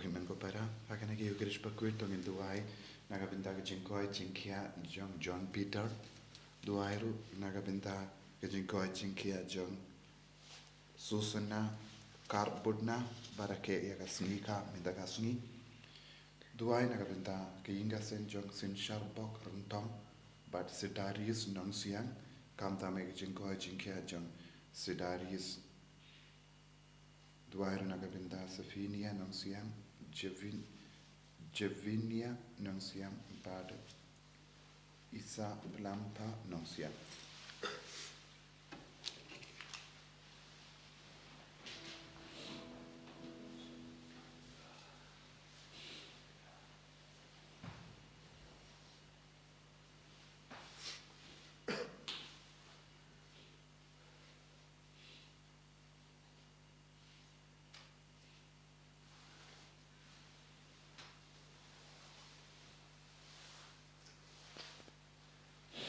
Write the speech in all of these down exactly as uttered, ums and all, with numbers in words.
Hynmen ko para, ha kane ka Eucharist bakhuid to ngin duwai na ka bynta ka jingkoit jingkhiah jong John Peter. Duwai ruh na ka bynta ka jingkoit jingkhiah jong Susana Karbutna, ba rakhe ïa ka sngi ka mynta ka sngi. Duwai na ka bynta ka ïing ka sem jong Synshar Bok Ryntong bad Sidarius Nongsiang, khamtam ïa ka jingkoit jingkhiah jong Sidarius. Duwai ruh na ka bynta Sefinia Nongsiang, Jevin, Jevinia Nongsiang bad Isa Plampa Nongsiang.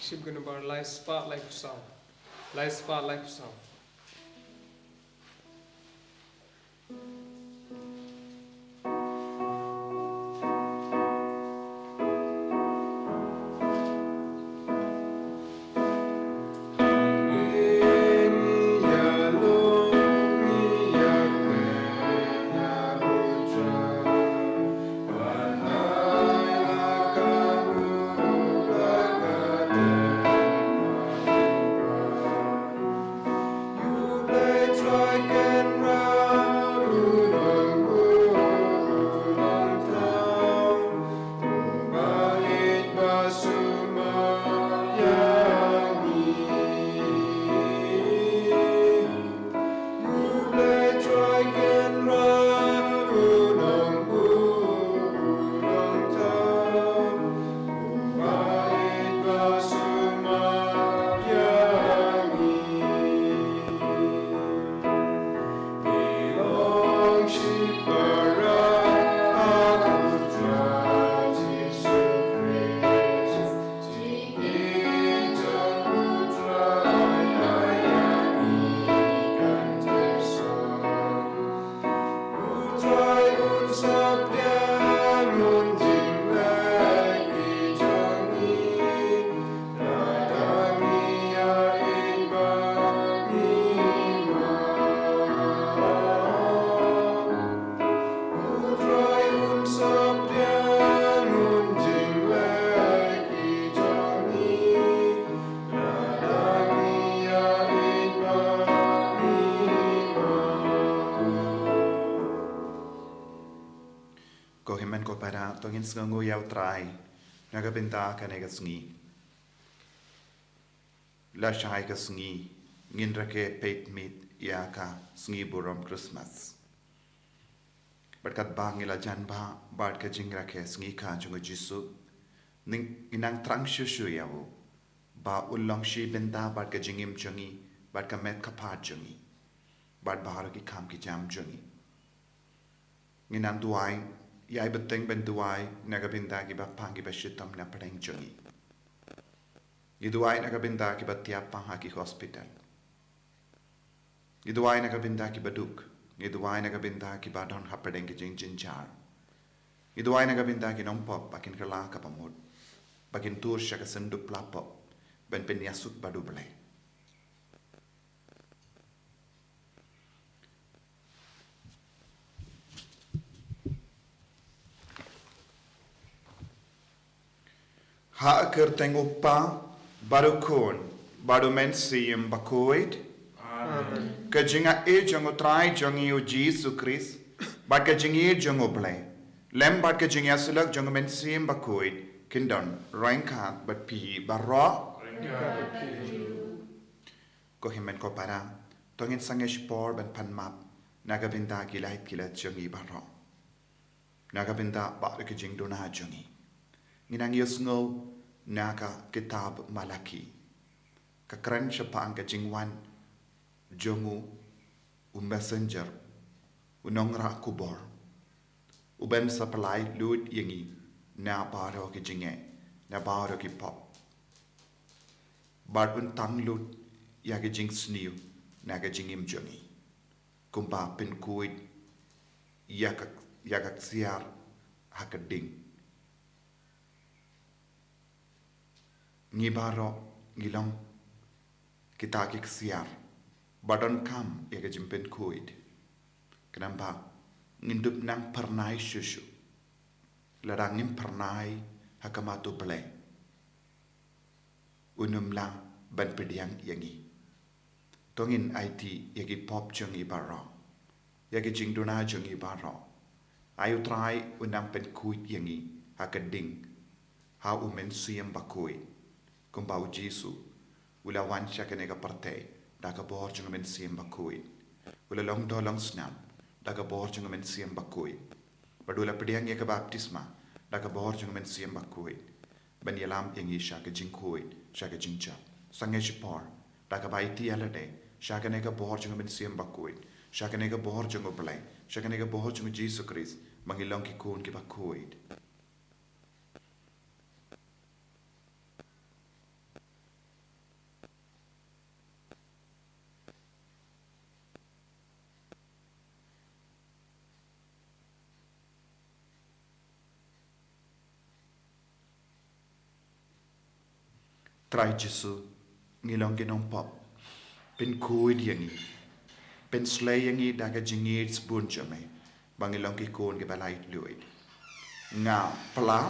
Shim ka number lai spah laiphew saw. Lai spah laiphew saw. Ko hynmen ko para, to ngin sngewnguh ïa U Trai na ka bynta kane ka sngi. Lashai ka sngi ngin rakhe peit miet ïa ka sngi burom Christmas. Bad katba ngi la jan bha bad ka jingrakhe sngi kha jong U Jisu, ngin nang thrang shuh shuh ïa U ba Un long shi bynta bad ka jingim jong ngi bad ka met ka phad jong ngi bad baroh ki kam ki jam jong ngi. Ngin nang duwai, ïai bteng ban duwai na ka bynta kiba pang kiba shitom na pdeng jong ngi. Ngi duwai na ka bynta kiba thiah pang ha ki hospital. Ngi duwai na ka bynta kiba duk. Ngi duwai na ka bynta kiba don hapdeng ki jingjynjar. Ngi duwai na ka bynta ki nongpop ba kin kylla kaba mut, ba kin tur sha ka synduk pla pop ban pynïasuk bad U Blei. Ha ka kyrteng U Kpa bad U Khun bad U Mynsiem Bakhuid. Amen. Ka jingïeit jong U Trai jong ngi U Jisu Khrist bad ka jingïeit jong U Blei, lem bad ka jingïasyllok jong U Mynsiem Bakhuid, kin don ryngkat bad phi baroh. Ryngkat bad phi. Ko hynmen ko para, to ngin sangeh shipor ban pan map na ka bynta ki lait ki lait jong ngi baroh, na ka bynta baroh ki jingduna jong ngi. Ngin nang ïohsngew na ka kitab Malaki. Ka kren shaphang ka jingwan jong U, U Messenger, U Nongrah Khubor, U ban sa pynlait lut ïa ngi na baroh ki jingeh, na baroh ki pop, bad Un tang lut ïa ki jingsniew na ka jingim jong ngi, kumba pynkhuid ïa ka ïa ka ksiar ha ka ding. Ngi baroh ngi long kita ki ksiar ba donkam ïa ka jingpynkhuid. Khnang ba ngin dup nang phyrnai shuh shuh. Lada ngim phyrnai ha khmat U Blei, un ym lah ban pdiang ïa ngi. To ngin aiti ïa ki pop jong ngi baroh, ïa ki jingduna jong ngi baroh. Ai U Trai un nang pynkhuid ïa ngi ha ka ding, ha U Mynsiem Bakhuid, kumba U Jisu u la wan sha kane ka pyrthei da ka bor jong U Mynsiem Bakhuid. U la long doh long snam da ka bor jong U Mynsiem Bakhuid. Bad u la pdiang ïa ka baptisma da ka bor jong U Mynsiem Bakhuid, ban ïalam ïa ngi sha ka jingkhuid, sha ka jingjop. Sangeh shipor, da kaba aiti ïa lade sha kane ka bor jong U Mynsiem Bakhuid, sha kane ka bor jong U Blei, sha kane ka bor jong U Jisu Khrist, ba ngin long ki khun kiba khuid. Trai Jisu, ngi long ki nongpop. Pynkhuid ïa ngi. Pynshlei ïa ngi da ka jingïeit sbun jong me, ba ngi long ki khun kiba laitluid. Nga pla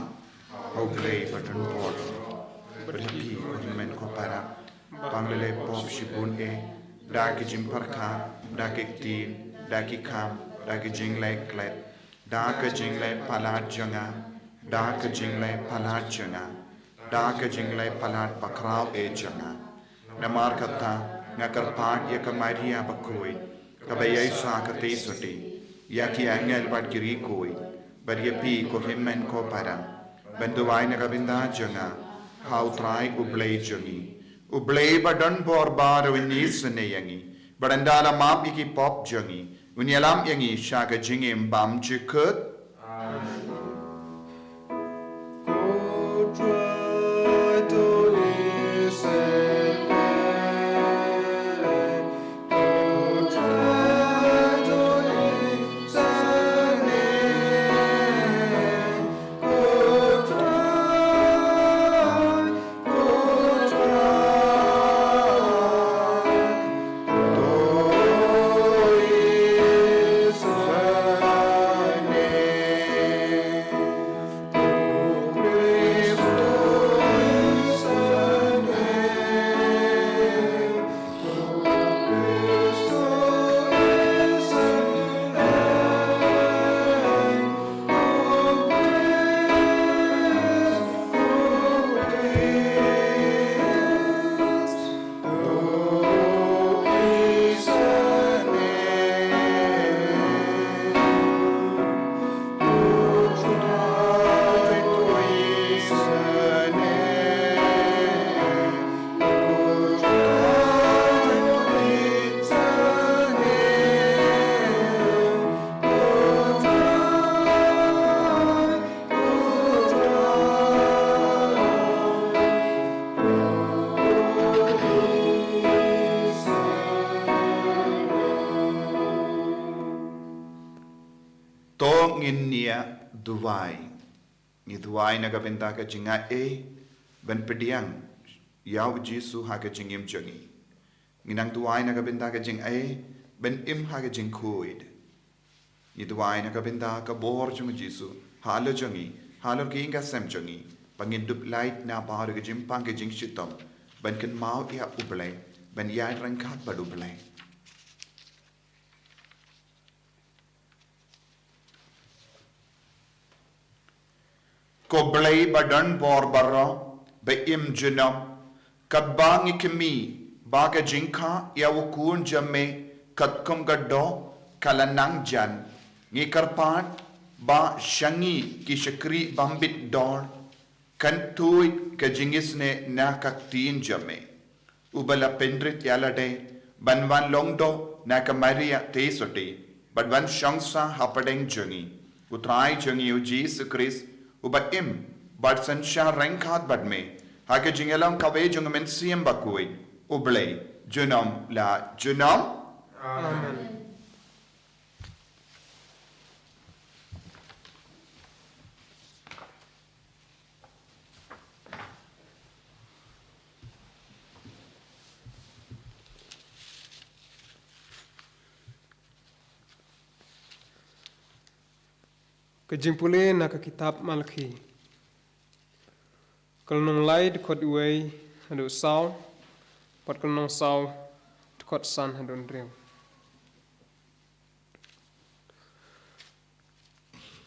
ha U Blei ba don bor, bad ha phi ko hynmen ko para, ba nga la leh pop shibun eh, da ki jingpyrkhat, da ki ktien, da ki kam, da ki jingleh klet, da ka jingleh palat jong nga, da ka jingleh palat jong nga, da ka jingleh palat bakhraw eh jong nga. Namar kata nga kyrpad ïa ka Maria bakhuid, kaba ïaishah katei sotti, ïa ki angel bad ki riewkhuid, bad ïa phi ko hynmen ko para, ban duwai na ka bynta jong nga ha U Trai U Blei jong ngi. U Blei ba don bor baroh un isynei ïa ngi, bad ynda la map ïa ki pop jong ngi, un ïalam ïa ngi sha ka jingim bymjukut. To ngin ïa duwai. Ngi duwai na ka bynta ka jingaiei ban pdiang ïa U Jisu ha ka jingim jong ngi. Ngi nang duwai na ka bynta ka jingaiei ban im ha ka jingkhuid. Ngi duwai na ka bynta ka bor jong U Jisu halor jong ngi, halor ki ïing ki sem jong ngi, ba ngin dup lait na baroh ki jingpang ki jingshitom, ban kynmaw ïa U Blei, ban ïaid ryngkat bad U Blei. Ko Blei ba don bor baroh, ba im junom, katba ngi khmih ba ka jingkha ïa U Khun jong me katkum ka doh ka la nang jan, ngi kyrpad ba sha ngi ki shakri bym bit dor, kan tuid ka jingisynei na ka ktien jong me. Uba la pynrit ïa lade ban wan long doh na ka Maria te sotti, bad wan shong sah hapdeng jong ngi. U Trai jong ngi U Jisu Khrist, uba im bad synshar ryngkat bad me ha ka jingïalong kawei jong U Mynsiem Bakhuid, U Blei junom la junom. Amen. Ka jingpule na ka kitab Malakhi. Ka lynnong lai dkhot wei haduh saw, bad ka lynnong saw dkhot san haduh hynriew.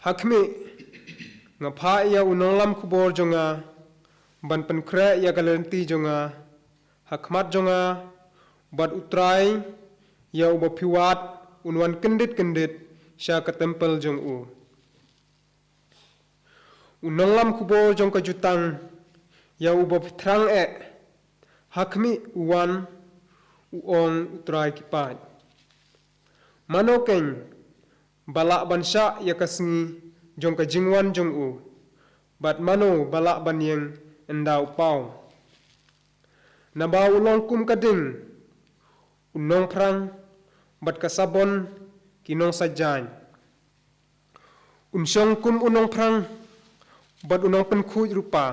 Ha khmih, nga phah ïa u nonglam khubor jong nga, ban pynkhreh ïa ka lynti jong nga ha khmat jong nga, bad U Trai, ïa uba phi wad, un wan kyndit kyndit sha ka templ jong u. U nonglam khubor jong ka jutang, ïa uba phi thrang eh, ha khmih u wan, u ong U Trai ki paid. Mano keiñ ba lah ban shah ïa ka sngi jong ka jingwan jong u, bad mano ba lah ban ïeng ynda u paw? Naba u long kum ka ding, u nongphrang bad ka sabon ki nongsajan. Un shong kum u nongphrang bad u nongpynkhuid rupa.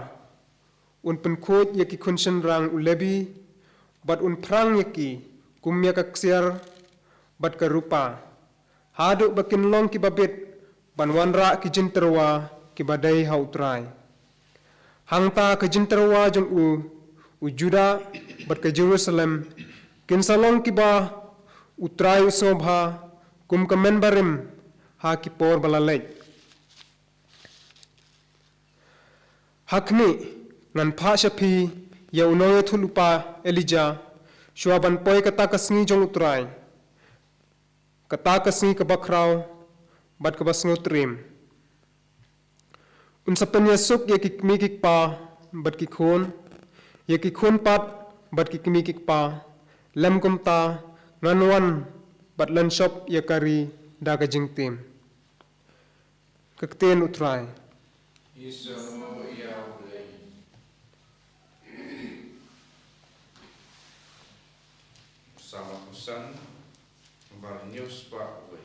Un pynkhuid ïa ki khun shynrang u Lebi, bad un phrang ïa ki kum ïa ka ksiar bad ka rupa, haduh ba kin long kiba bit ban wanrah ki jingtyrwa kiba dei ha U Trai. Hangta ka jingtyrwa jong u, u Juda bad ka Jerusalem, kin sa long kiba U Trai u sngewbha, kum ka mynbarim ha ki por ba la leit. Ha khmih, ngan phah sha phi ïa u nongïathuhlypa Elijah, shuwa ban poi kata ka sngi jong U Trai, kata ka sngi kaba khraw bad kaba sngewtriem. Un sa pynïasuk ïa ki kmie ki kpa bad ki khun, ïa ki khun pat bad ki kmie ki kpa, lym kumta ngan wan bad lynshop ïa ka ri da ka jingtim. Ka ktien U Trai. Isa mo ïa u lei. Sama kusan bar news ba wei.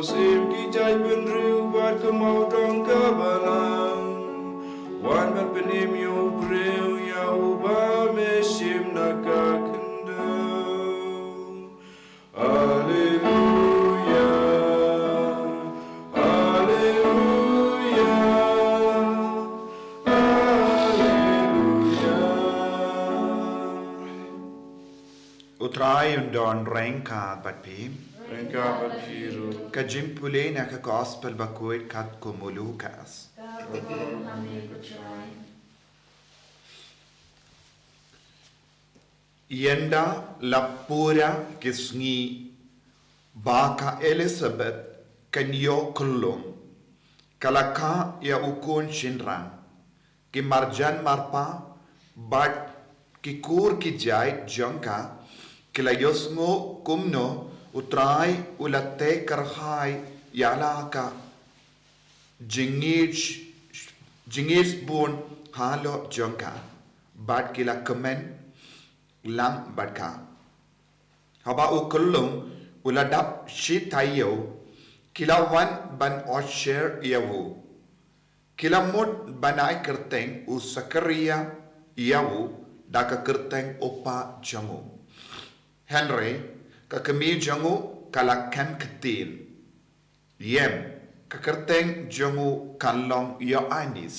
Sim ki jaitbynriew bad ka mawdong ka balang. Wan bad pynim ïa u briew ïa uba me shim na ka khyndew. Alleluia, alleluia, alleluia. U Trai un don ryngkat bad phi. Ryngkat bad phi ruh. Ka jingpule na ka Gospel bakhuid katkum u Lukas. Ka burom ha me ko Trai. Ynda la pura ki sngi ba ka Elizabeth kan ïoh khyllung, ka la kha ïa u khun shynrang. Ki marjan marpa bad ki kur ki jait jong ka ki la ïohsngew kumno u Trai u la teh kyrhai ïa la ka jingngeit, jingngeit bun halor jong ka, bad ki la kmen lang bad ka. Haba u khyllung u la dap shi taïew, ki la wan ban ot sher ïa u. Ki la mut ban ai kyrteng u Sakaria ïa u da ka kyrteng u pa jong u. Hynrei ka kmie jong u ka la kren ktien. Ïem, ka kyrteng jong u kan long Ïoannis.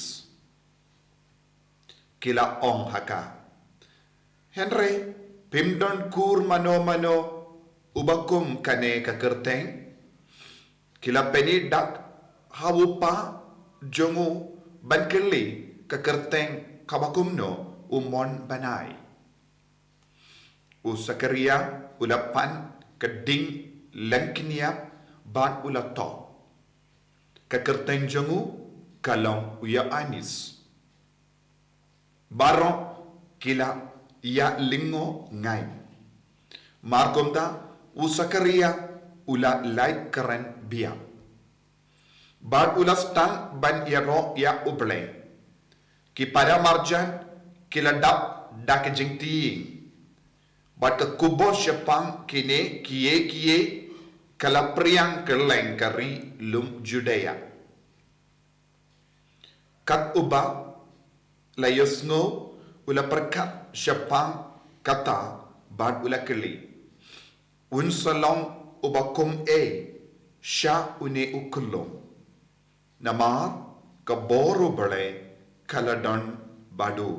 Ki la ong ha ka. Hynrei phim don kur mano mano uba kum kane ka kyrteng. Ki la pynïaid dak ha u pa jong u ban kylli ka kyrteng kaba kumno u mon ban ai. U Sakaria u la pan ka ding lyngkniap bad u la thoh. Ka kyrteng jong u ka long u Ïoannis. Baroh ki la ïa lyngngoh ngai. Mar kumta u Sakaria u la lait kren biang. Bad u la sdang ban ïaroh ïa U Blei. Ki para marjan ki la dap da ka jingtieng. Bad ka khubor shaphang kine kiei kiei ka la phriang kylleng ka ri lum Judea. Kat uba la ïohsngew u la pyrkhat shaphang kata bad u la kylli. Un sa long uba kum ei sha une u khyllung. Namar ka bor U Blei ka la don bad u.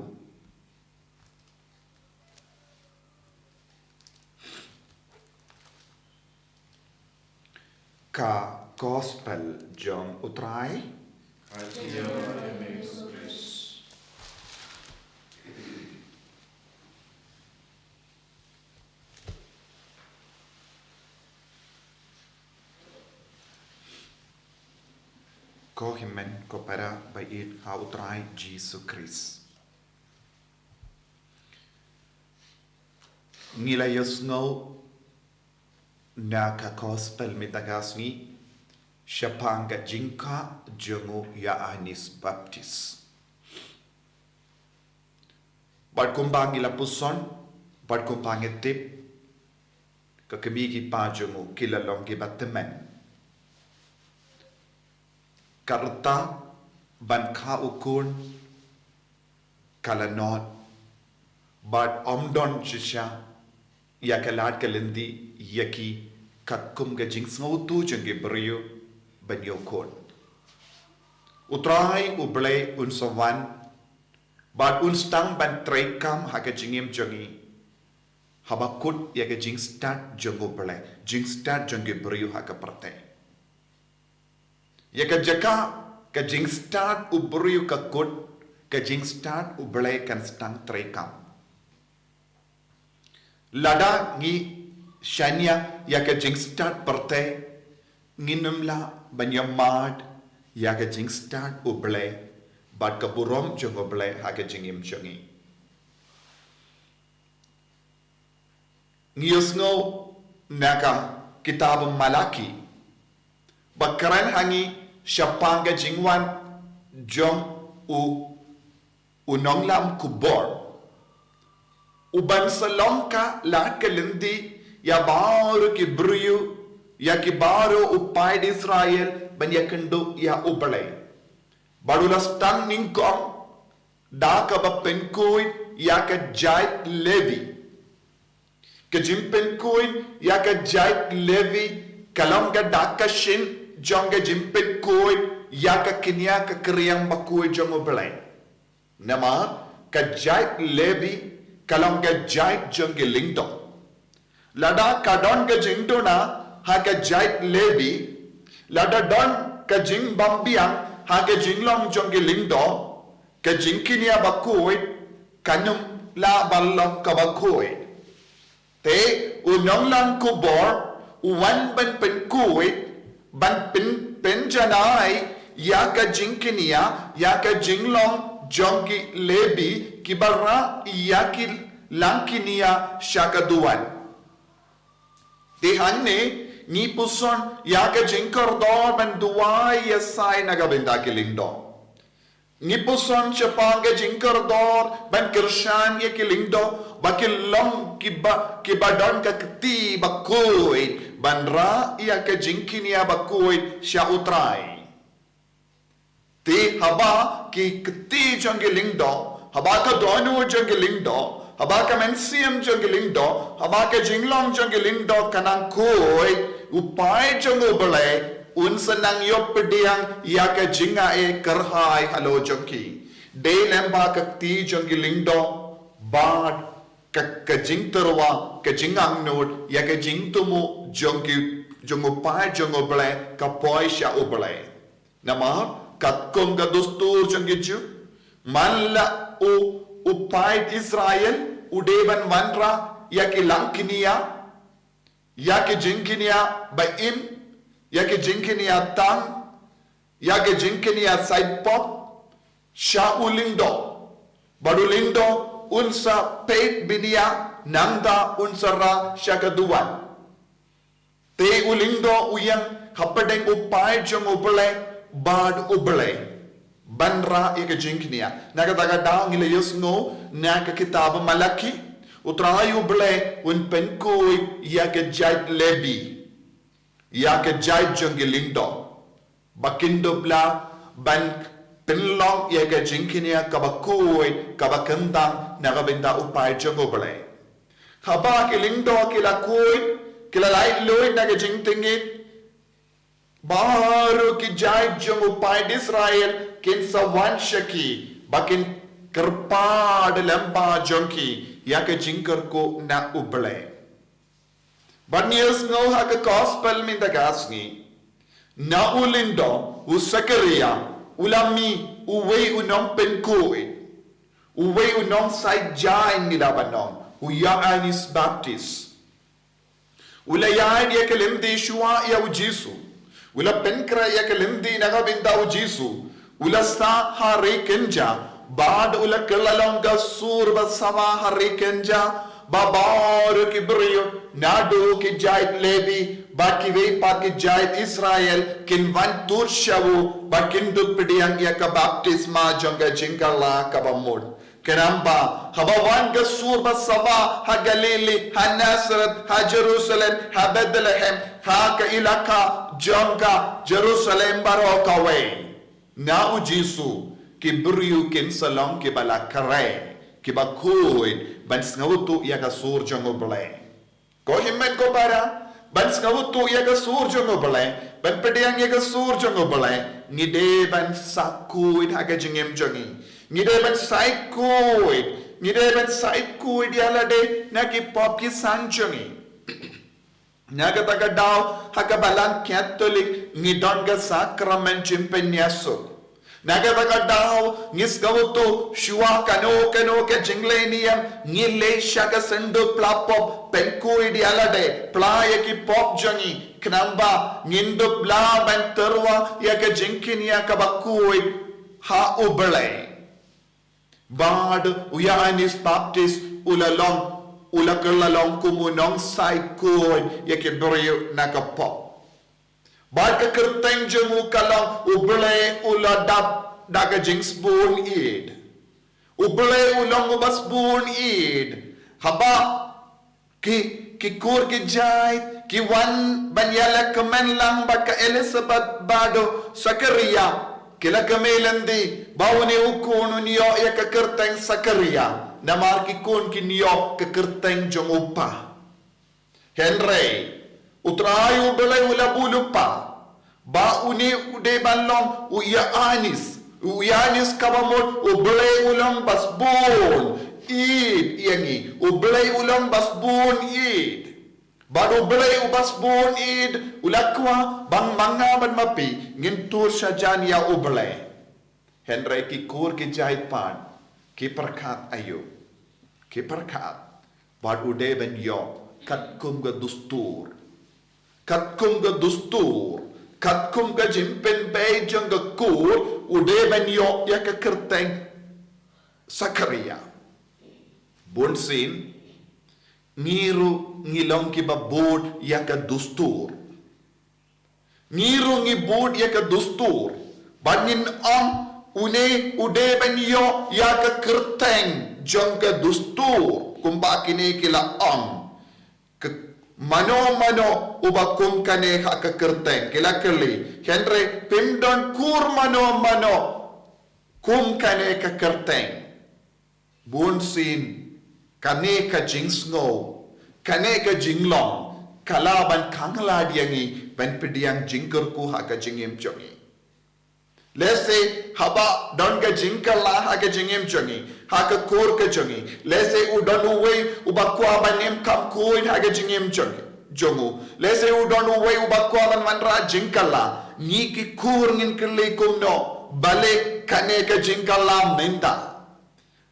Ka Gospel jong U Trai. Khublei ïa me Khrist. Ko hynmen ko para ba ïeit ha U Trai Jisu Khrist. Ngi la ïohsngew na ka Gospel mynta ka sngi shaphang ka jingkha jong u Ïoannis Baptist. Bad kumba ngi la puson, bad kumba ngi tip, ka kmie ki pa jong u ki la long kiba tymmen. Ka rta ban kha u khun ka la nod. Bad ym don shisha ïa ka lad ka lynti ïa ki katkum ka jingsngewthuh jong ki briew ban ïoh khun. U Trai U Blei un sa wan bad un sdang ban treikam ha ka jingim jong ngi. Haba kut ïa ka jingstad jong U Blei, jingstad jong ki briew ha ka pyrthei. Ïa ka jaka ka jingstad u briew ka kut, ka jingstad U Blei kan sdang treikam. Lada ngi shaniah ïa ka jingstad pyrthei, ngin ym lah ban ïa mad ïa ka jingstad U Blei bad ka burom jong U Blei ha ka jingim jong ngi. Ngi ïohsngew na ka kitab Malaki ba kren ha ngi shaphang ka jingwan jong u, u nonglam khubor, uban sa long ka lad ka lynti ïa baroh ki briew ïa ki baroh u paid Israel ban ïakynduh ïa U Blei. Bad u la sdang nyngkong da kaba pynkhuid ïa ka jait Levi. Ka jingpynkhuid ïa ka jait Levi ka long ka dak ka shin jong ka jingpynkhuid ïa ka kñia ka kriang bakhuid jong U Blei. Namar ka jait Levi ka long ka jait jong ki lyngdoh. Lada ka don ka jingduna ha ka jait Levi, lada don ka jingbymbiang ha ka jinglong jong ki lyngdoh, ka jingkñia bakhuid kan ym lah ban long kaba khuid. Te u nonglang khubor u wan ban pynkhuid, ban pyn, pynjanai ïa ka jingkñia, ïa ka jinglong jong ki Levi kiba rah ïa ki langkñia sha ka duwan. Te hangne ngi puson ïa ka jingkordor ban duwai ïa sai na ka bynta ki lyngdoh. Ngi puson shaphang ka jingkordor ban kyrshan ïa ki lyngdoh ba ki long kiba, kiba don ka kti bakhuid ban rah ïa ka jingkñia bakhuid sha U Trai. Te haba ki kti jong ki lyngdoh, haba ka dohnud jong ki lyngdoh, haba ka mynsiem jong ki lyngdoh, haba ka jinglong jong ki lyngdoh ka nang khuid, u paid jong U Blei un sa nang ïoh pdiang ïa ka jingaiei kyrhai halor jong ki. Dei lem bad ka kti jong ki lyngdoh bad ka, ka jingtyrwa, ka jingangnud ïa ka jingthmu jong ki, jong u paid jong U Blei ka poi sha U Blei. Namar katkum ka dustur jong ki Jiw, man la u, u paid Israel u dei ban wanrah ïa ki langkñia, ïa ki jingkñia ba im, ïa ki jingkñia tang, ïa ki jingkñia sait pop sha u lyngdoh. Bad u lyngdoh un sa peit bniah nangta un sa rah sha ka duwan. Te u lyngdoh u ïeng hapdeng u paid jong U Blei bad U Blei ban rah ïa ka jingkñia. Na kata ka daw ngi la ïohsngew na ka kitab Malaki, U Trai U Blei un pynkhuid ïa ka jait Levi, ïa ka jait jong ki lyngdoh, ba kin dup lah ban pynlong ïa ka jingkñia kaba khuid kaba kyntang na ka bynta u paid jong U Blei. Haba ki lyngdoh ki la khuid, ki la laitluid na ka jingtngit, baroh ki jait jong u paid Israel kin sa wan sha ki ba kin kyrpad lem bad jong ki ïa ka jingkyrkhu na U Blei. Bad ngi ïohsngew ha ka gospel mynta ka sngi, na u lyngdoh u Sakaria u la mih uwei u nongpynkhuid, uwei u nongsait jaiñ ngi lah ban ong, u Ïoannis Baptist. U la ïaid ïa ka lynti shuwa ïa u Jisu. U la pynkhreh ïa ka lynti na ka bynta u Jisu. U la sah ha ri kynja bad u la kylla long ka sur ba sawa ha ri kynja, ba baroh ki briew naduh ki jait Levi bad kiwei pat ki jait Israel kin wan tur sha u ba kin dup pdiang ïa ka baptisma jong ka jingkylla kaba mut. Khnang ba haba wan ka sur ba sawa ha Galili, ha Nazareth, ha Jerusalem, ha Bethlehem, ha ka ilaka jong ka Jerusalem baroh kawei, na u Jisu ki briew kin sa long kiba la khreh, kiba khuid ban sngewthuh ïa ka sur jong U Blei. Ko hynmen ko para, ban sngewthuh ïa ka sur jong U Blei, ban pdiang ïa ka sur jong U Blei, ngi dei ban sait khuid ha ka jingim jong ngi. Ngi dei ban sait khuid, ngi dei ban sait khuid ïa lade na ki pop ki sang jong ngi. Na kata ka daw ha ka Balang Katholik ngi don ka sakramen jingpynïasuk. Na kata ka daw ngi sngewthuh shuwa kano kano ka jingleh niam ngi leit sha ka synduk pla pop, pynkhuid ïa lade, pla ïa ki pop jong ngi, khnang ba ngin dup lah ban tyrwa ïa ka jingkñia kaba khuid ha U Blei. Bad u Ïoannis Baptist u la long, u la kylla long kum u nongsait khuid ïa ki briew na ka pop. Bad ka kyrteng jong u ka long U Blei u la dap da ka jingsbun ïeit. U Blei u long uba sbun ïeit. Haba ki, ki kur ki jait, Ki wan ban ïaleh kmen lang bad ka Elisabeth bad u Sakaria, ki la kmen lynti ba une u khun un ïoh ïa ka kyrteng Sakaria, namar ki khun kin ïoh ka kyrteng jong u kpa. Hynrei U Trai U Blei u la buh lypa ba une u dei ban long u Ïoannis. U Ïoannis kaba mut U Blei u long ba sbun ïeit ïa ngi, U Blei u long ba sbun ïeit. Bad U Blei uba sbun ïeit u la kwah ba ma nga bad ma phi ngin tur shajan ïa U Blei. Hynrei ki kur ki jait pat ki pyrkhat aïu? Ki pyrkhat ba u dei ban ïoh katkum ka dustur. Katkum ka dustur, katkum ka jingpynbeit jong ka kur, u dei ban ïoh ïa ka kyrteng Sakaria. Bunsien ngi ruh ngi long kiba bud ïa ka dustur. Ngi ruh ngi bud ïa ka dustur. Bad ngin ong une u dei ban ïoh ïa ka kyrteng jong ka dustur, kumba kine ki la ong. Ka mano mano uba kum kane ha ka kyrteng, ki la kylli. Hynrei phim don kur mano mano kum kane ka kyrteng. Bunsien kane ka jingsngew, kane ka jinglong ka lah ban khanglad ïa ngi ban pdiang jingkyrkhu ha ka jingim jong ngi. Lehse haba don ka jingkylla ha ka jingim jong ngi, ha ka kur ka jong ngi, lehse u don uwei uba kwah ban im kham khuid ha ka jingim jong, jong u. Lehse u don uwei uba kwah ban wanrah jingkylla. Ngi ki kur ngin kylli kumno, balei kane ka jingkylla mynta?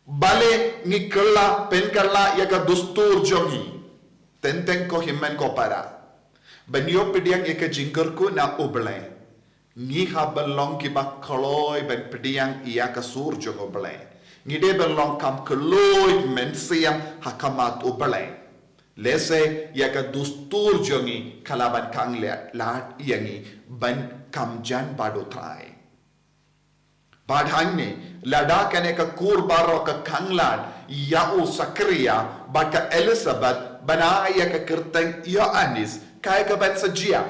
Balei ngi kylla, pynkylla ïa ka dustur jong ngi? Teng teng ko hynmen ko para, ban ïoh pdiang ïa ka jingkyrkhu na U Blei, ngi hap ban long kiba kloi ban pdiang ïa ka sur jong U Blei. Ngi dei ban long kham khlaiñ mynsiem ha khmat U Blei. Lehse ïa ka dustur jong ngi ka lah ban khanglad ïa ngi ban kham jan bad U Trai. Bad hangne, lada kane ka kur baroh ka khanglad ïa u Sakaria bad ka Elisabeth ban ai ïa ka kyrteng Ïoannis, kaei kaban sa jia?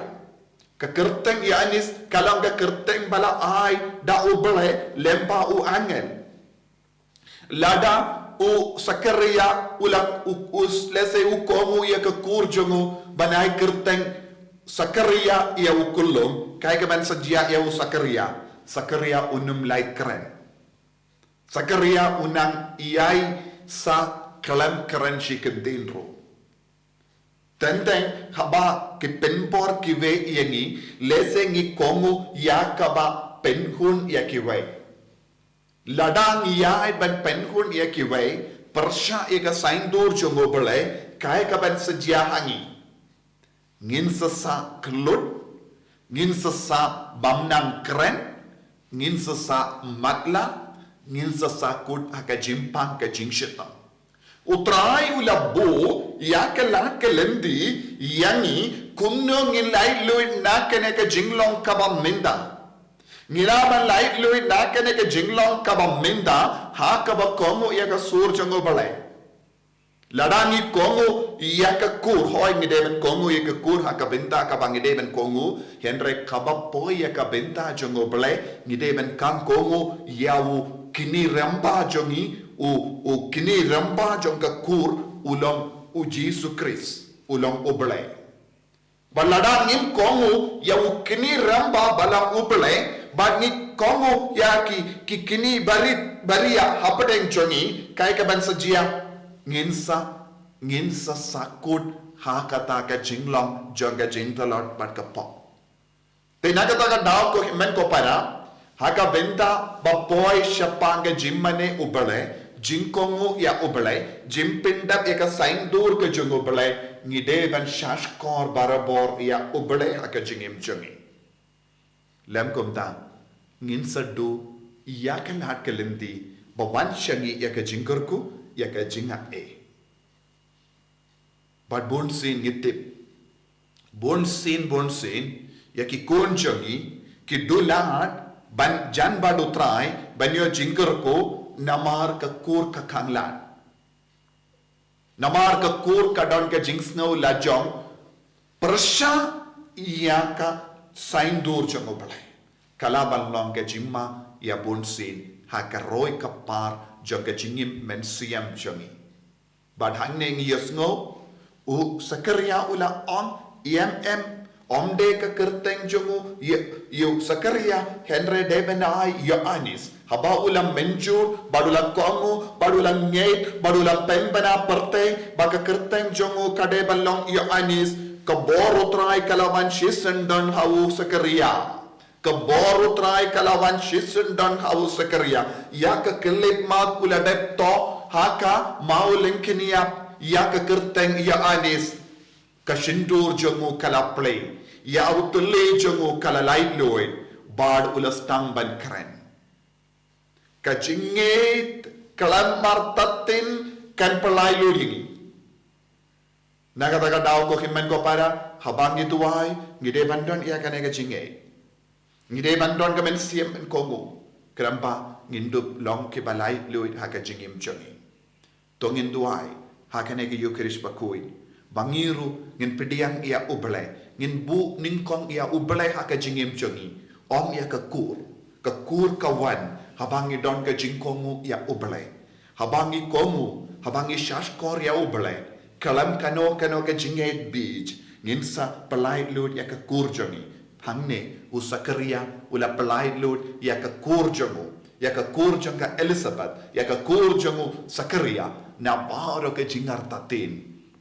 Ka kyrteng Ïoannis ka long ka kyrteng ba la ai da U Blei lem bad u angel. Lada u Sakaria u la, u, u, lehse u kohnguh ïa ka kur jong u ban ai kyrteng Sakaria ïa u khyllung, kaei kaban sa jia ïa u Sakaria? Sakaria un ym lah kren. Sakaria u nang ïai sa khlem kren shi kyntien ruh. Teng teng haba ki pynbor kiwei ïa ngi, lehse ngi kohnguh ïa kaba pynhun ïa kiwei. Lada ngi ïai ban pynhun ïa kiwei pyrshah ïa ka saiñdur jong U Blei, kaei kaban sa jia ha ngi? Ngin sa sah kyllut, ngin sa sah bym nang kren, ngin sa sah matlah, ngin sa sah kut ha ka jingpang ka jingshitom. U Trai u la buh ïa ka lad ka lynti ïa ngi kumno ngin laitluid na kane ka jinglong kaba mynta. Ngi lah ban laitluid na kane ka jinglong kaba mynta ha kaba kohnguh ïa ka sur jong U Blei. Lada ngi kohnguh ïa ka kur, hooid ngi dei ban kohnguh ïa ka kur ha ka bynta kaba ngi dei ban kohnguh, hynrei kaba poi ïa ka bynta jong U Blei, ngi dei ban khang kohnguh ïa u kñi rangbah jong ngi, u, u kñi rangbah jong ka kur u long U Jisu Khrist, u long U Blei. Bad lada ngim kohnguh ïa u kñi rangbah ba long U Blei, bad ngi kohnguh ïa ki, ki kñi barit, baria hapdeng jong ngi, kaei kaban sa jia? Ngin sa, ngin sa sah kut ha kata ka jinglong jong ka jingtlot bad ka pop. Te na kata ka daw ko hynmen ko para, ha ka bynta ba poi shaphang ka jingmane U Blei, jingkohnguh ïa U Blei, jingpyndep ïa ka saiñdur ka jong U Blei, ngi dei ban shahshkor barabor ïa U Blei ha ka jingim jong ngi. Lym kumta, ngin sa duh ïa ka lad ka lynti ba wan sha ngi ïa ka jingkyrkhu, ïa ka jingaiei. Bad bunsien ngi tip, bunsien, bunsien ïa ki khun jong ngi ki duh lad ban jan bad U Trai, ban ïoh jingkyrkhu, namar ka kur ka khanglad. Namar ka kur ka don ka jingsngew lajong, pyrshah ïa ka saiñdur jong U Blei, ka lah ban long ka jingma ïa bunsien ha ka roi ka par jong ka jingim mynsiem jong ngi. Bad hangne ngi ïohsngew, u Sakaria u la ong, em, em, ym dei ka kyrteng jong u, ïa, ïa u Sakaria, hynrei dei ban ai Ïoannis. Haba u la mynjur, bad u la kohnguh, bad u la ngeit, bad u la pynbna pyrthei, ba ka kyrteng jong u ka dei ban long Ïoannis, ka bor U Trai ka la wan shisyndon ha u Sakaria. Ka bor U Trai ka la wan shisyndon ha u Sakaria. Ïa ka khyllipmat u la dep toh ha ka mawlyngkniap ïa ka kyrteng Ïoannis. Ka shyndur jong u ka la plie. Ïa u tylli jong u ka la laitluid. Bad u la sdang ban kren. Ka jingngeit khlem artatien kan pyllait lut ïa ngi. Na kata ka daw ko hynmen ko para, haba ngi duwai, ngi dei ban don ïa kane ka jingngeit. Ngi dei ban don ka mynsiem ban kohnguh. Khnang ba ngin dup long kiba laitluid ha ka jingim jong ngi. To ngin duwai ha kane ka Ïukharist bakhuid, ba ngi ruh ngin pdiang ïa U Blei, ngin buh nyngkong ïa U Blei ha ka jingim jong ngi. Ym ïa ka kur. Ka kur ka wan haba ngi don ka jingkohnguh ïa U Blei. Haba ngi kohnguh, haba ngi shahshkor ïa U Blei, khlem kano kano ka jingngeit bit, ngin sa pyllait lut ïa ka kur jong ngi. Hangne u Sakaria u la pyllait lut ïa ka kur jong u, ïa ka kur jong ka Elisabeth, ïa ka kur jong u Sakaria, na baroh ka jingartatien.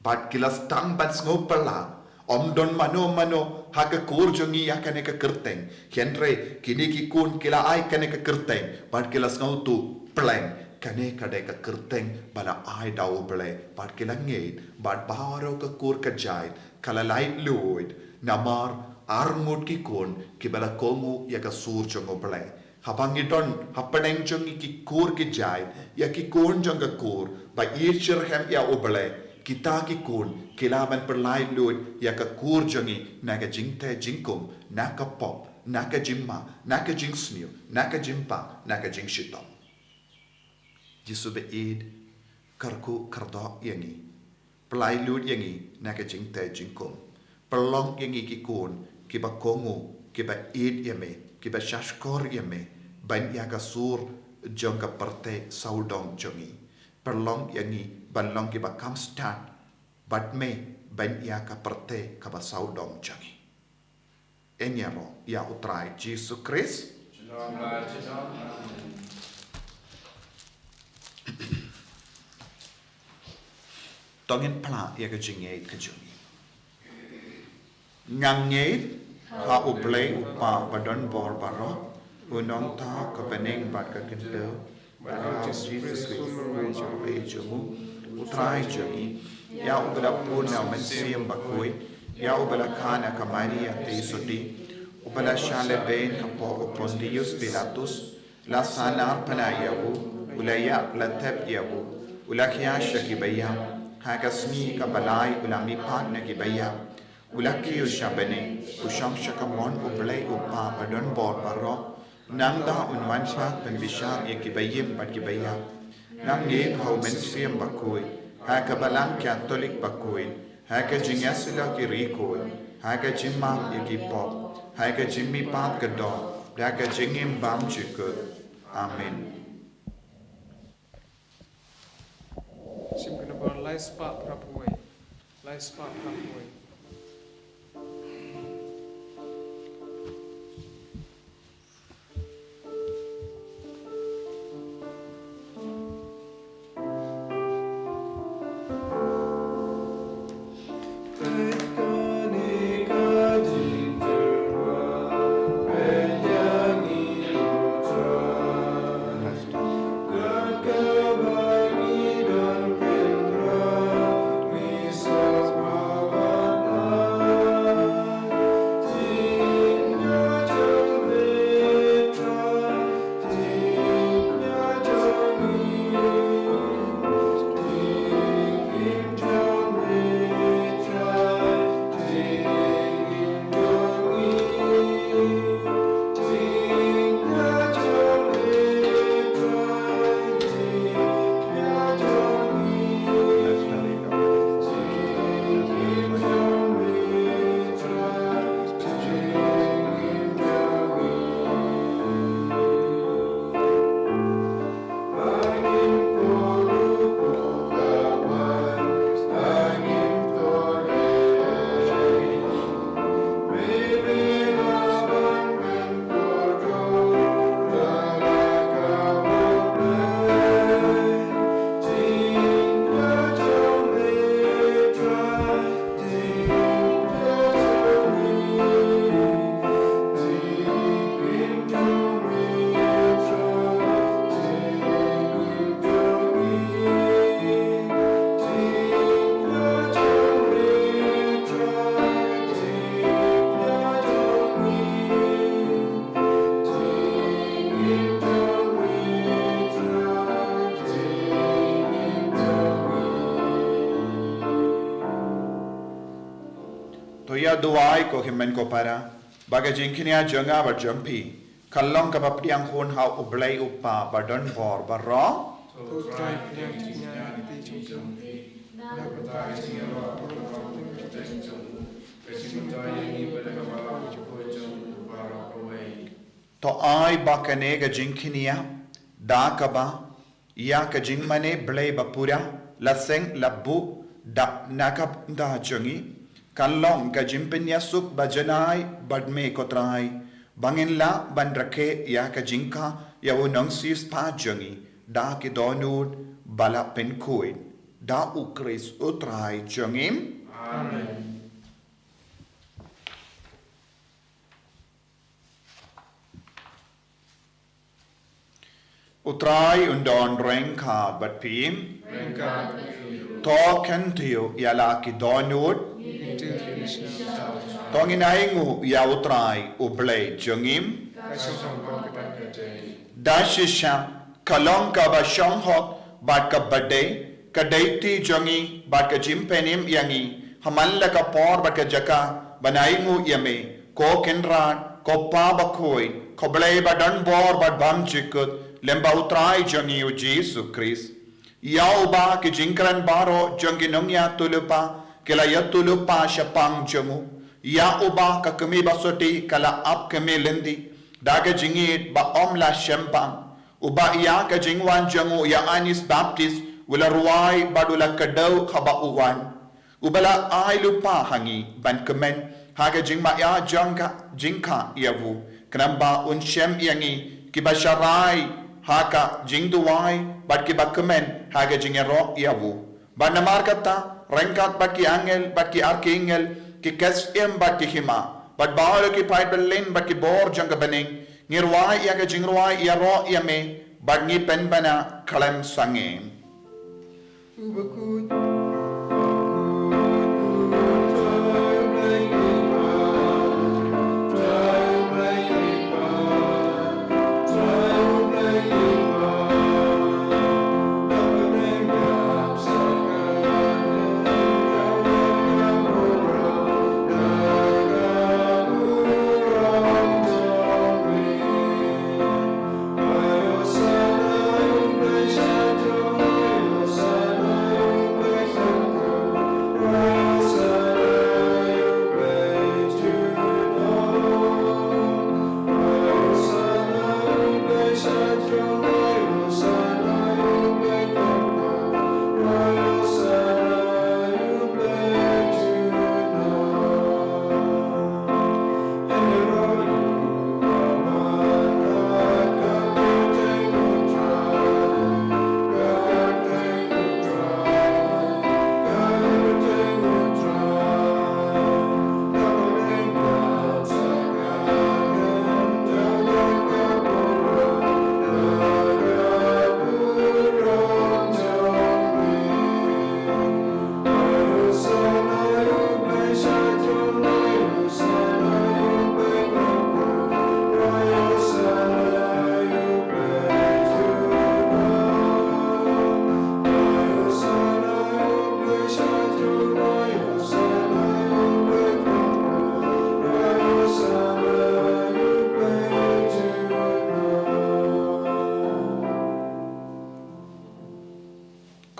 Bad ki la sdang ban sngew pyrshah, ym don mano mano ha ka kur jong ngi ïa kane ka kyrteng. Hynrei kine ki khun ki la ai kane ka kyrteng, bad ki la sngewthuh pleng, kane ka dei ka kyrteng ba la ai da U Blei, bad ki la ngeit, bad baroh ka kur ka jait ka la laitluid, namar arngut ki khun kiba la kohnguh ïa ka sur jong U Blei. Haba ngi don hapdeng jong ngi ki kur ki jait, ïa ki khun jong ka kur, ba ïeit shitrhem ïa U Blei, kita ki khun ki lah ban pyllait lut ïa ka kur jong ngi na ka jingtei jingkhum, na ka pop, na ka jingma, na ka jingsniew, na ka jingpang, na ka jingshitom. Jisu ba ïeit, kyrkhu kyrdoh ïa ngi. Pyllait lut ïa ngi na ka jingtei jingkhum. Pynlong ïa ngi ki khun kiba kohnguh, kiba ïeit ïa me, kiba shahshkor ïa me, ban ïa ka sur jong ka pyrthei sawdong jong ngi. Pynlong ïa ngi ban long kiba kham stad bad me, ban ïa ka pyrthei kaba sawdong jong ngi. Ngin ïaroh ïa U Trai Jisu Khrist. To ngin phla ïa ka jingngeit ka jong ngi. Nga ngeit ha U Blei U Kpa badonbor baroh, U Nongthaw ka bneng bad ka khyndew, bad ha U Jisu Khrist U Khun jong U, U Trai jong ngi, ïa uba la pun na U Mynsiem Bakhuid, ïa uba la kha na ka Maria Theisotti, uba la shah lehbeiñ hapoh u Pontius Pilatus, la sahnarphna ïa u, u la ïap, la thep ïa u, u la khia sha kiba ïap, ha ka sngi kaba lai u la mihpat na kiba ïap, u la kiew sha bneng, u shong sha kamon U Blei U Kpa badonbor baroh. Nangta un wan pat ban bishar ïa kiba im bad kiba ïap. Nga ngeit ha U Mynsiem Bakhuid, ha ka Balang Katholik bakhuid, ha ka jingïasyllok ki riewkhuid, ha ka jingmap ïa ki pop, ha ka jingmihpat ka doh, ha ka jingim bymjukut. Amen. Shim ka nombor lai spah phra phew wei. Lai spah phra phew wei. Duwai ko hynmen ko para, ba ka jingkñia jong nga bad jong phi kan long kaba pdiang hun ha U Blei U Kpa ba don bor baroh. To ai ba kane ka jingkñia, da kaba ïa ka jingmane Blei ba pura, la seng la buh da na ka bynta jong ngi, kan long ka jingpynïasuk ba janai bad me ko Trai, ba ngin lah ban rakhe ïa ka jingkha ïa u nongsiewspah jong ngi, da ki dohnud ba la pynkhuid, da U Khrist U Trai jong ngi. Amen. U Trai un don ryngkat bad phi. To kyntiew ïa la ki dohnud. To ngin ainguh ïa U Trai U Blei jong ngi. Da shisha ka long kaba shong hok bad kaba dei, ka dei ti jong ngi bad ka jingpynim ïa ngi ha man la ka por bad ka jaka ban ainguh ïa me, ko Kynrad, ko Pa bakhuid, ko Blei ba don bor bad bymjukut, lem bad U Trai jong ngi U Jisu Khrist. Ïa uba ki jingkren baroh jong ki nongïathuhlypa ki la ïathuhlypa shaphang jong u. Ïa uba ka kmie basotti ka la ap kmie lynti da ka jingïeit ba ym la shemphang. Uba ïa ka jingwan jong u ïa u Ïoannis Baptist u la rwai bad u la kdew haba u wan. Uba la ai lypa ha ngi ban kmen ha ka jingmaïa jong ka jingkha ïa u, khnang ba un shem ïa ngi kiba sharai ha ka jingduwai bad kiba kmen ha ka jingïaroh ïa u. Bad namar kata, ryngkat bad ki angel bad ki archangel, ki ksiem bad ki hima, bad baroh ki paid bymman bad ki bor jong ka bneng, ngi rwai ïa ka jingrwai ïaroh ïa me, bad ngi pynbna khlem sangeh.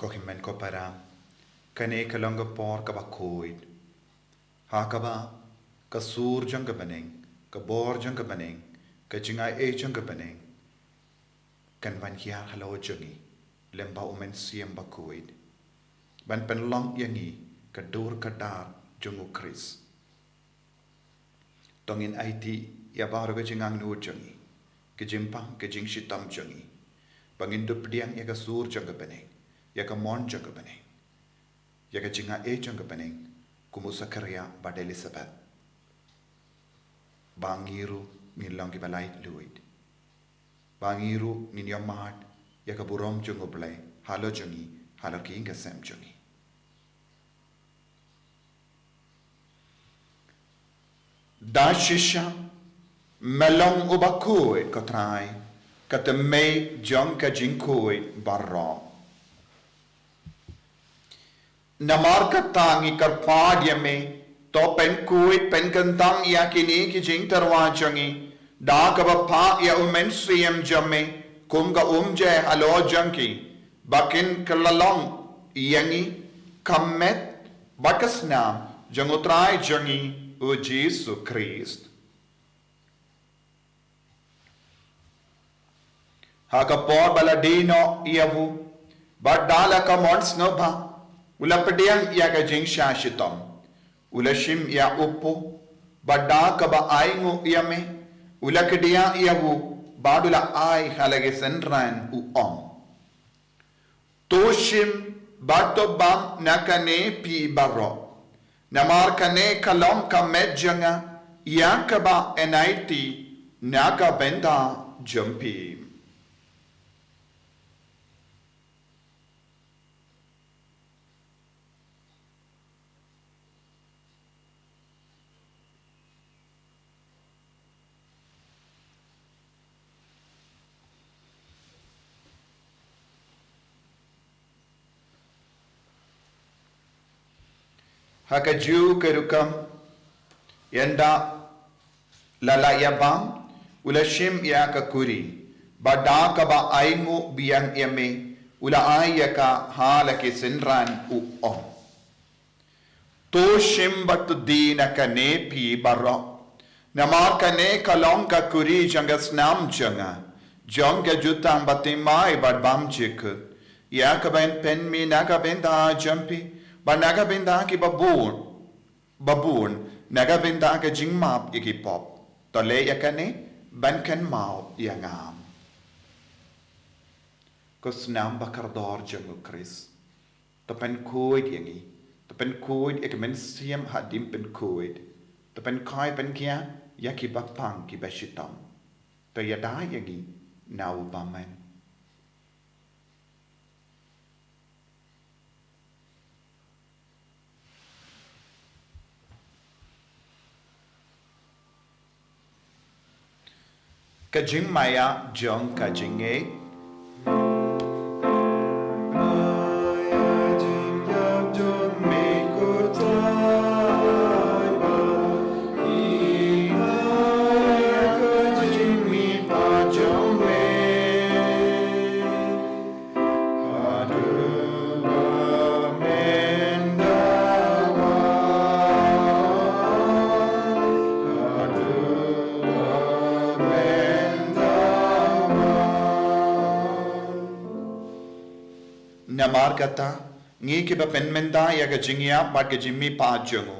Ko hynmen ko para, kane ka long ka por kaba khuid, ha kaba ka sur jong ka bneng, ka bor jong ka bneng, ka jingai ei jong ka bneng kan wan hiar halor jong ngi, lem bad U Mynsiem Bakhuid, ban pynlong ïa ngi ka dur ka dar jong U Khrist. To ngin aiti ïa baroh ka jingangnud jong ngi, ka jingpang, ka jingshitom jong ngi, ba ngin dup pdiang ïa ka sur jong ka bneng, ïa ka mon jong ka bneng, ïa ka jingai ei jong ka bneng, kum u Sakhariah bad Elisabeth. Ba ngi ruh ngin long kiba laitluid. Ba ngi ruh ngin ïohmad ïa ka burom jong U Blei halor jong ngi, halor ki ïing ki sem jong ngi. Da shisha, me long uba khuid ko Trai, ka tymmen jong ka jingkhuid baroh. Namar kata ngi kyrpad ïa me, To pynkhuid pynkyntang ïa kine ki jingtyrwa jong ngi da kaba phah ïa u Mynsiem jong me kum ka umjai halor jong ki, ba kin kylla long ïa ngi ka met bad ka snam jong u Trai jong ngi u Jisu Khrist. Ha ka por ba la die noh ïa u, bad da la ka mon sngewbha, u la pdiang ïa ka jingshah shitom. U la shim ïa u paw, bad da kaba ainguh ïa me, u la kdiah ïa u, bad u la ai ha la ki synran, u ong: To shim bad to bam na kane phi baroh, namar kane ka long ka met jong nga ïa kaba yn aiti na ka bynta jong phi. Ha kajuh ka rukom, ynda la la ïa bam, u la shim ïa ka kuri, bad da kaba ainguh biang ïa me, u la ai ïa ka ha la ki synran, u ong: To shim bad to die na kane phi baroh, namar kane ka long ka kuri jong ka snam jong nga, jong ka jutang bathymmai bad bymjukut, ïa kaba yn pynmih na ka bynta jong phi bad na ka bynta ki babun, babun, na ka bynta ka jingmap ïa ki pop. To leh ïa kane ban kynmaw ïa nga. Ka snam bakordor jong u Khrist. To pynkhuid ïa ngi. To pynkhuid ïa ka mynsiem hadien pynkhuid. To pynkhuid pynkhia ïa ki bapang ki bashitom. To ïada ïa ngi na u bymman. Ka jingmaïa jong ka jingngeit. Namar kata, ngi kiba pynmynta ïa ka jingïap bad ka jingmihpat jong u,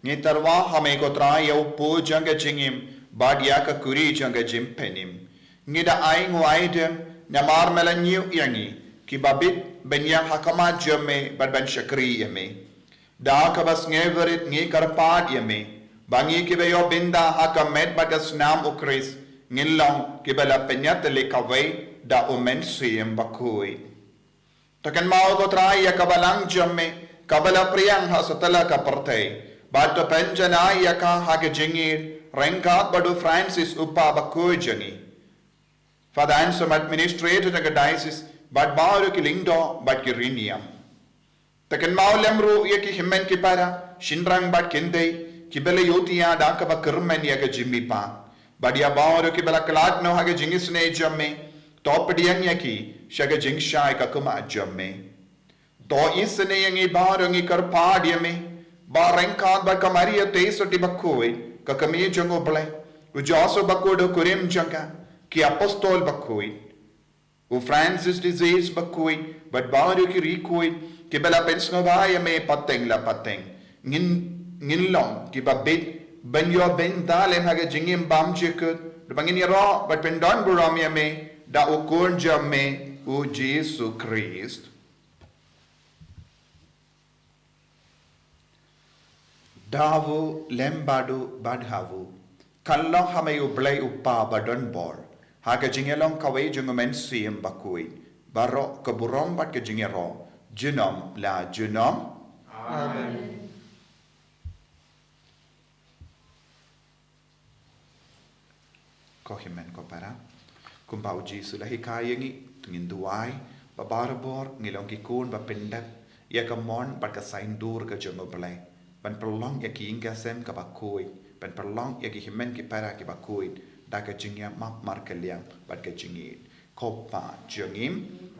ngi tyrwa ha me ko Trai ïa u paw jong ka jingim bad ïa ka kuri jong ka jingpynim. Ngi da ainguh aidem namar me la ñiew ïa ngi kiba bit ban ïeng ha khmat jong me bad ban shakri ïa me. Da kaba sngewrit ngi kyrpad ïa me ba ngi kiba ïoh bynta ha ka met bad ka snam u Khrist ngin long kiba la pynïatylli kawei da u Mynsiem Bakhuid. To kynmaw ko Trai ïa ka balang jong me kaba la pdiang ha satlak ka pyrthei, bad to pynjanai ïa ka ha ka jingïeit ryngkat bad u Francis u Paw bakhuid jong ngi, Father Anselm, Administrator jong ka Diocese, bad baroh ki lyngdoh bad ki riewniam. To kynmaw lem ruh ïa ki hynmen ki para, shynrang bad kynthei kiba la ïohthiah da kaba kyrmen ïa ka jingmihpat, bad ïa baroh kiba la khlad noh ha ka jingisynei jong me. To pdiang ïa ki sha ka jingshai ka khmat jong me. To isynei ïa ngi baroh, ngi kyrpad ïa me ba ryngkat bad ka Maria Theisotti bakhuid, ka Kmie jong u Blei, u Joseph bakhuid u kurim jong ka, ki Apostol bakhuid, u Francis de Sales bakhuid, bad baroh ki riewkhuid kiba la pynsngewbha ïa me pateng la pateng, ngin, ngin long kiba bit ban ïoh bynta lem ha ka jingim bymjukut, ba ngin ïaroh bad pyndonburom ïa me da u Khun jong me u Jisu Khrist. Da u lem bad u bad ha u, khadlong ha me u Blei u Kpa badonbor, ha ka jingïalong kawei jong u Mynsiem Bakhuid, baroh ka burom bad ka jingïaroh junom la junom. Amen. Ko hynmen ko para, kumba u Jisu u la hikai ïa ngi, to ngin duwai ba barabor ngi long ki khun ba pyndep ïa ka mon bad ka saiñdur ka jong u Blei. ban pynlong ïa ki ïing ki sem kiba khuid, ban pynlong ïa ki hynmen ki para kiba khuid da ka jingïamap markylliang bad ka jingïeit. Ko Pa jong ngi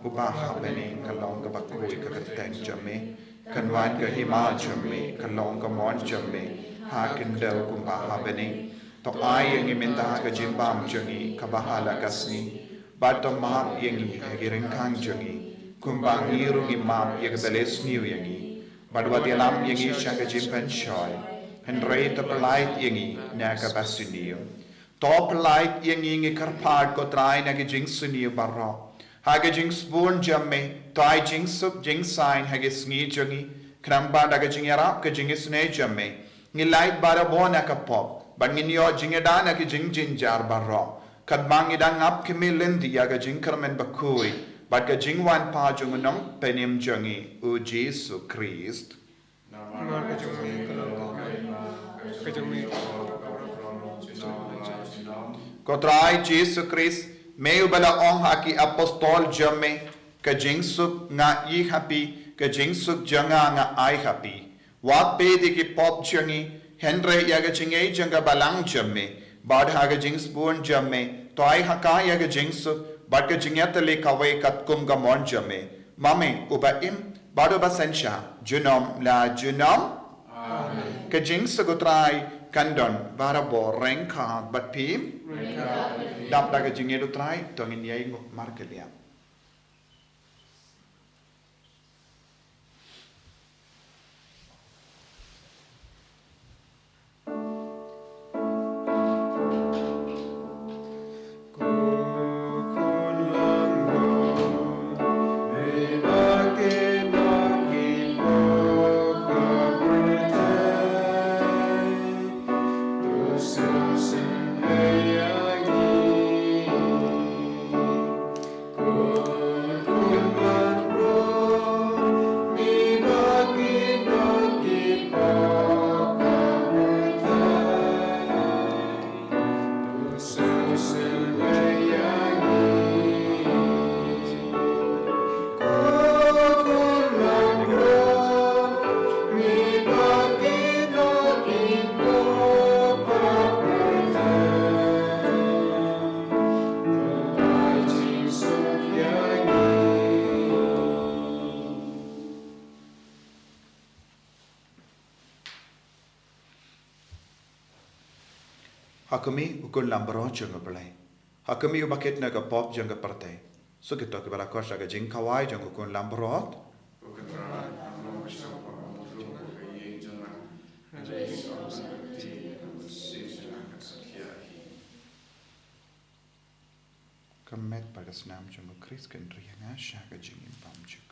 uba ha bneng, ka long kaba khuid ka kyrteng jong me, kan wan ka hima jong me, ka long ka mon jong me ha khyndew kumba ha bneng. To ai ïa ngi mynta ka jingbam jong ngi kaba ha la ka sngi, bad to map ïa ngi ha ki ryngkang jong ngi, kumba ngi ruh ngi map ïa kiba leh sniew ïa ngi. Bad wat ïalam ïa ngi sha ka jingpynshoi, hynrei to pyllait ïa ngi na kaba sniew. To pyllait ïa ngi, ngi kyrpad ko Trai, na ka jingsniew baroh. Ha ka jingsbun jong me, to ai jingsuk jingsaiñ ha ka sngi jong ngi, khnang ba da ka jingïarap ka jingisynei jong me, ngin lait barabor na ka pop, bad ngin ïoh jingïada na ka jingjynjar baroh, katba ngi dang ap khmih lynti ïa ka jingkyrmen bakhuid bad ka jingwan pat jong u Nongpynim jong ngi, u Jisu Khrist. Namar ka jong me ka long ka hima, ka jong me ka long ka pyrthei, junom la junom. Ko Trai Jisu Khrist, me uba la ong ha ki apostol jong me, ka jingsuk nga ai ha phi, ka jingsuk jong nga nga ai ha phi. Wat peit ïa ki pop jong ngi, hynrei ïa ka jingngeit jong ka balang jong me. Bad ha ka jingsbun jong me, to ai ha ka ïa ka jingsuk bad ka jingïatylli kawei katkum ka mon jong me, ma me uba im bad uba synshar, junom la junom. Amen. Ka jingsuk u Trai kan don barabor ryngkat bad phi. Ryngkat bad phi. Dap da ka jingïeit u Trai, to ngin ïainguh markylliang. Ha khmih, u khun langbrot jong U Blei. Ha khmih, uba kit na ka pop jong ka pyrthei. Suk ïa kito kiba la khot sha ka jingkhawai jong u khun langbrot. Ka met bad ka snam jong U Khrist kan ri ïa nga sha ka jingim bymjukut.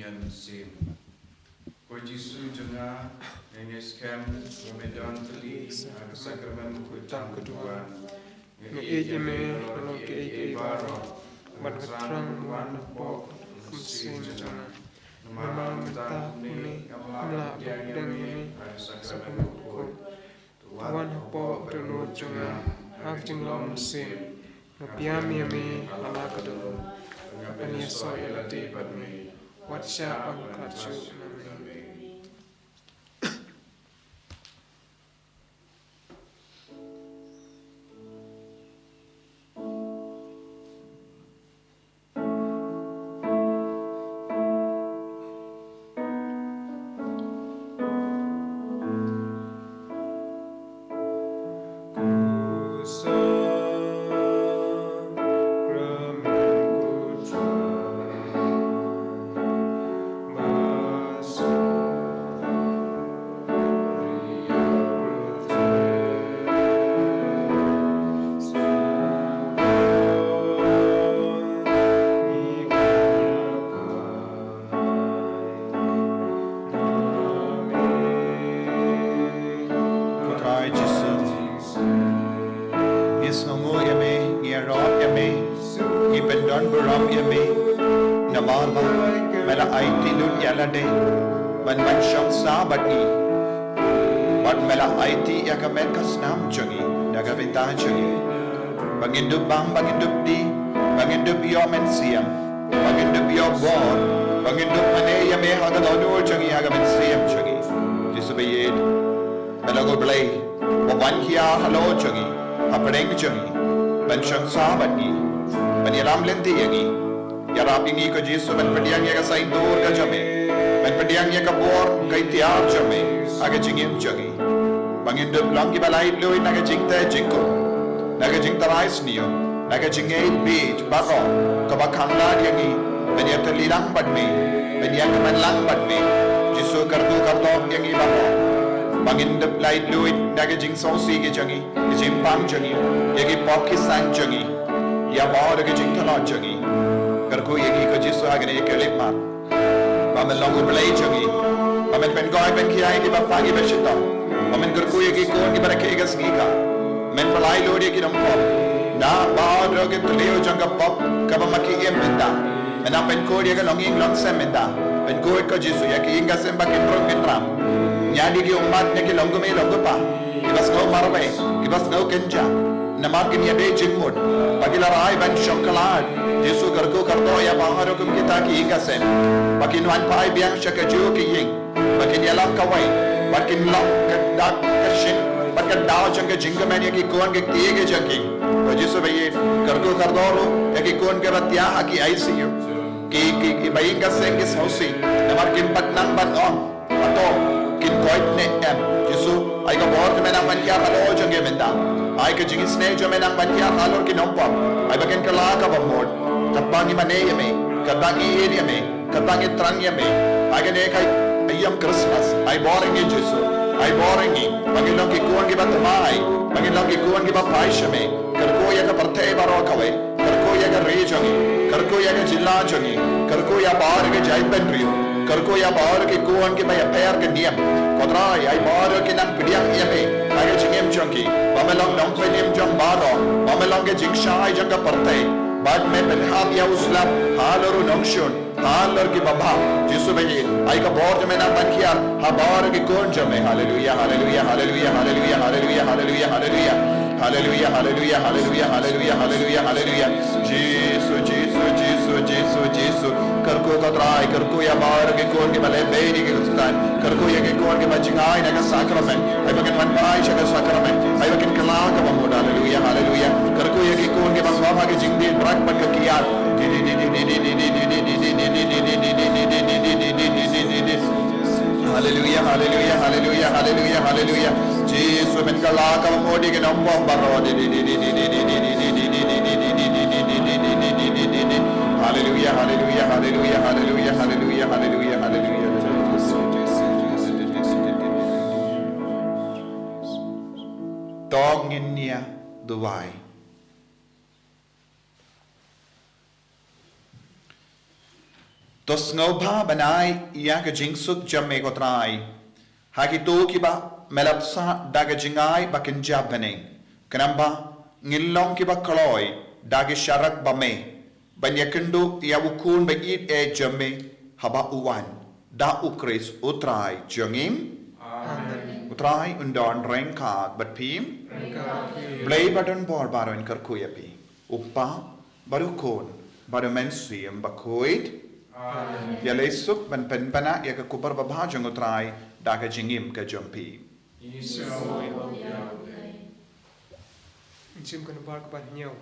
Mynsiem. Ko Jisu jong nga, nga ngeit skhem ba me don tylli ha ka sakramen bakhuid tam ka duwan. Nga ïeit ïa me halor kiei kiei baroh, bad nga thrang ba me wan hapoh ka mynsiem jong nga. Namar mynta kumne ngam lah ban pdiang ïa me ha ka sakramen bakhuid. Wan hapoh ka dohnud jong nga ha ka jinglong mynsiem. Nga pdiang ïa me ha la ka dohnud. Nga pynïasoh ïa lade bad me. Wat shah ban khlad shuh na me. Ko Trai Jisu, ngi sngewnguh ïa me, ngi ïarap ïa me, ngi pyndonburom ïa me. Namar ba me la aiti lut ïa lade ban ban shong sah bad ngi. Bad me la aiti ïa ka met ka snam jong ngi da ka bynta jong ngi. Ba ngin dup bam, ba ngin dup dih, ba ngin dup ïoh mynsiem, ba ngin dup ïoh bor, ba ngin dup mane ïa me ha ka dohnud jong ngi, ha ka mynsiem jong ngi. Jisu ba ïeit, me long U Blei uba wan hiar halor jong ngi, hapdeng jong ngi, ban shong sah bad ngi, ban ïalam lynti ïa ngi. Ïarap ïa ngi ko Jisu ban pdiang ïa ka saiñdur ka jong me, ban pdiang ïa ka bor ka iktiar jong me ha ka jingim jong ngi. Ba ngin dup long kiba laitluid na ka jingteh jingkut, na ka jingtharai sniew, na ka jingngeit bieit baroh kaba khang lad ïa ngi ban ïatylli lang bad me, ban ïakmen lang bad me. Jisu, kyrkhu kyrdoh ïa ngi baroh ba ngin dup laitluid na ka jingsngewsih ka jong ngi, ka jingpang jong ngi, ïa ki pop ki san jong ngi, ïa baroh ki jingtlot jong ngi. Kyrkhu ïa ngi ko Jisu ha kane ka khyllipmat, ba men long U Blei jong ngi, ba men pynkoit pynkhia ïa kiba pang kiba shitom, ba men kyrkhu ïa ki khun kiba rakhe ka sngi ka. Men pynlait lut ïa ki nongpop na baroh ki thliew jong ka pop kaba ma ki im mynta. Men nang pynkhuid ïa ka longïing longsem mynta. Pynkhuid ko Jisu ïa ki ïing ka sem ba kin rung kin ram. Ñiad ïa ki ummat na ki longkmie longkpa, kiba sngew marwei, kiba sngew kynja, namar kin ïadei jingmut ba ki la rai ban shong khlad. Jisu, kyrkhu kyrdoh ïa baroh kum kita ki ïing ka sem, ba kin wan phai biang sha kajuh ki ïing, ba kin ïalam kawei, ba kin long ka dak ka shin bad ka daw jong ka jingkmen ïa ki khun ki kti ki jong ki. Ko Jisu ba ïeit, kyrkhu kyrdoh ruh ïa ki khun kiba thiah ha ki I C U, ki, ki, kiba ïing ka seng ki sngewsih namar kim pat nang ban ong hato kin koit ne em. Jisu, ai ka bor jong me nang ban hiar halor jong ki mynta. Ai ka jingisynei jong me nang ban hiar halor ki nongpop. Ai ba kin kylla kaba mut. Katba ngi mane ïa me, katba ngi ïeit ïa me, katba ngi thrang ïa me. Ai kane ka aïom Christmas, ai bor ïa ngi Jisu. Ai bor ïa ngi ba ngin long ki khun kiba thymmai, ba ngin long ki khun kiba phai sha me. Kyrkhu ïa ka pyrthei baroh kawei. Kyrkhu ïa ka ri jong ngi, kyrkhu ïa ka jylla jong ngi, kyrkhu ïa baroh ki jaitbynriew, kyrkhu ïa baroh ki khun kiba ïapher ka niam. Ko Trai, ai baroh ki nang pdiang ïa me ha ka jingim jong ki, ba me long nongpynim jong baroh, ba me long ka jingshai jong ka pyrthei, bad me pynhap ïa u slap halor u nongshun, halor kiba bha. Jisu ba ïeit, ai ka bor jong me nang ban hiar ha baroh ki khun jong me. Haleluia, haleluia, haleluia, haleluia, haleluia, haleluia, haleluia. Haleluia, haleluia, haleluia, haleluia, haleluia, haleluia. Jisu, Jisu, Jisu, Jisu, Jisu. Kyrkhu ko Trai, kyrkhu ïa baroh ki khun kiba leh beiñ ïa ki Khristan. Kyrkhu ïa ki khun kiba jingai na ka sakramen. Ai ba kin wan phai sha ka sakramen. Ai ba kin kylla kaba mut. Haleluia, haleluia. Kyrkhu ïa ki khun kiba ngop ha ka jingdih brak bad ka kiad. Haleluia, haleluia, haleluia, haleluia, haleluia. Jisu, men kylla kaba mut ïa ki nongpop baroh. Haleluia, haleluia, haleluia, haleluia, haleluia, haleluia, haleluia, haleluia. To ngin ïa duwai. To sngewbha ban ai ïa ka jingsuk jong me, ko Trai, ha kito kiba me la bsa da ka jingai ba kynja bneng, khnang ba ngin long kiba kloi da ki sharak ba me, ban ïakynduh ïa u Khun ba ïeit eh jong me, haba u wan da U Khrist U Trai jong ngi. Amen. U Trai un don ryngkat bad phi. Ryngkat bad phi. Blei ba don bor baroh un kyrkhu ïa phi. U Kpa bad U Khun bad U Mynsiem Bakhuid. Amen. Ïaleh suk ban pynpaw ïa ka khubor babha jong U Trai da ka jingim ka jong phi. Ïa U Blei. Jingim kaba kaba hynñiew.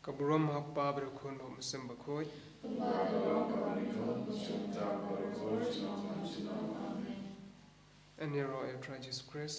Ka burom ha U Kpa bad U Khun bad U Mynsiem Bakhuid. Yn ïaroh ïa U Trai Jisu Khrist.